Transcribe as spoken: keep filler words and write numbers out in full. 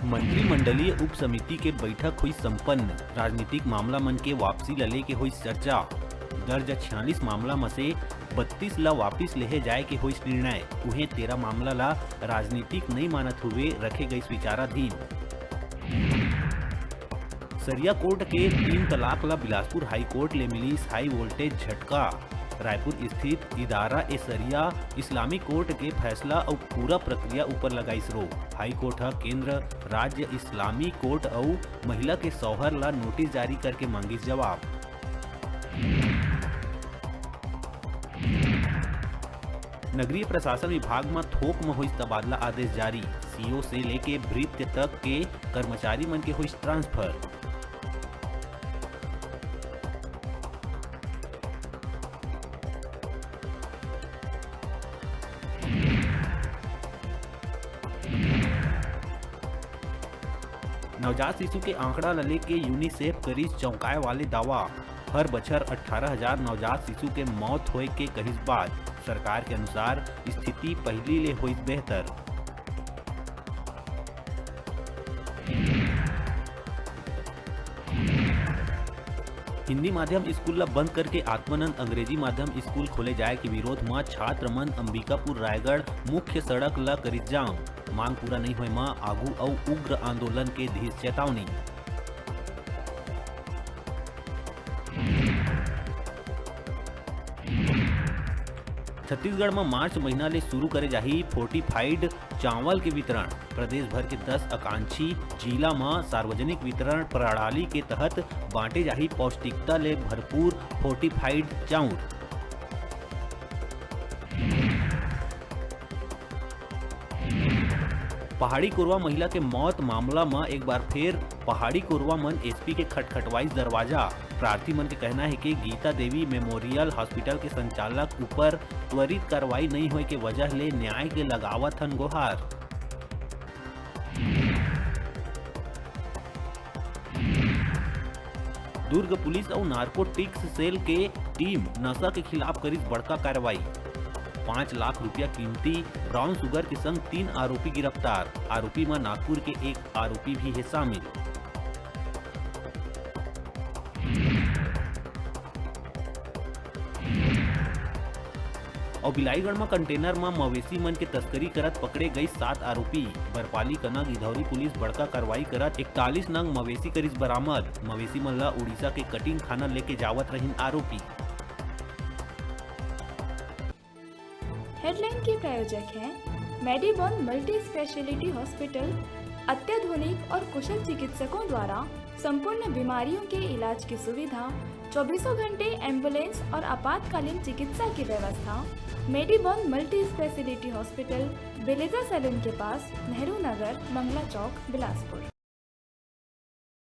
मंत्रिमंडलीय उप समिति के बैठक होइस संपन्न, राजनीतिक मामला मन के वापसी ल लेके होइस चर्चा। दर्ज छियालीस मामला म से बत्तीस ल वापिस लेहे जाए के होइस निर्णय, उहें तेरह मामला ल राजनीतिक नइ मानत हुए रखे गइस विचाराधीन। सरिया कोर्ट के तीन तलाक ल बिलासपुर हाई कोर्ट ले मिलिस हाई वोल्टेज झटका। रायपुर स्थित इदारा ए सरिया इस्लामिक कोर्ट के फैसला अउ पूरा प्रक्रिया ऊपर लगाइस रोक। हाई कोर्ट ह केंद्र, राज्य, इस्लामी कोर्ट अउ महिला के शौहर ल नोटिस जारी करके मांगिस जवाब। नगरीय प्रशासन विभाग म थोक म होइस तबादला आदेश जारी, सीओ से लेके भृत्य तक के कर्मचारी मन के होइस ट्रांसफर। नवजात शिशु के आंकड़ा ल लेके यूनिसेफ करिस चौंकाए वाले दावा। हर बछर अट्ठारह हजार नवजात शिशु के मौत होए के कहिस बात। सरकार के अनुसार स्थिति पहिली ले होइस बेहतर। हिंदी माध्यम स्कूल ल बंद करके आत्मानंद अंग्रेजी माध्यम स्कूल खोले जाए के विरोध म छात्र मन अंबिकापुर रायगढ़ मुख्य सड़क ल करिस जाम। मांग पूरा नइ होए म आगू अउ उग्र आंदोलन के दिस चेतावनी। छत्तीसगढ़ म मार्च महीना ले शुरू करे जाही फोर्टिफाइड चावल के वितरण। प्रदेश भर के दस आकांक्षी जिला म सार्वजनिक वितरण प्रणाली के तहत बांटे जाही पौष्टिकता ले भरपूर फोर्टिफाइड चाउर। पहाड़ी कोरवा महिला के मौत मामला म एक बार फेर पहाड़ी कोरवा मन एसपी के खटखटवाइस दरवाजा। प्रार्थी मन के कहना हे कि गीता देवी मेमोरियल हॉस्पिटल के संचालक ऊपर त्वरित कार्रवाई नइ होए के वजह ले न्याय के लगावत हन गोहार। दुर्ग पुलिस अउ नार्कोटिक्स सेल के टीम नशा के खिलाफ करिस बड़का कार्रवाई। पाँच लाख रुपया कीमती ब्राउन शुगर के संग तीन आरोपी गिरफ्तार। आरोपी म नागपुर के एक आरोपी भी हे शामिल। अउ बिलाईगढ़ म कंटेनर म मवेशी मन के तस्करी करत पकड़े गइस सात आरोपी। बरपाली कना गिधौरी पुलिस बड़का कार्रवाई करत इकतालीस नंग मवेशी करिस बरामद। मवेशी मन ल उड़ीसा के कटिंग खाना लेके जावत रहिन आरोपी। हेडलाइन के प्रायोजक हैं मेडीबॉन मल्टी स्पेशलिटी हॉस्पिटल। अत्याधुनिक और कुशल चिकित्सकों द्वारा संपूर्ण बीमारियों के इलाज की सुविधा, चौबीसों घंटे एम्बुलेंस और आपातकालीन चिकित्सा की व्यवस्था। मेडीबॉन मल्टी स्पेशलिटी हॉस्पिटल, बेलेजा सैलून के पास, नेहरू नगर, मंगला चौक, बिलासपुर।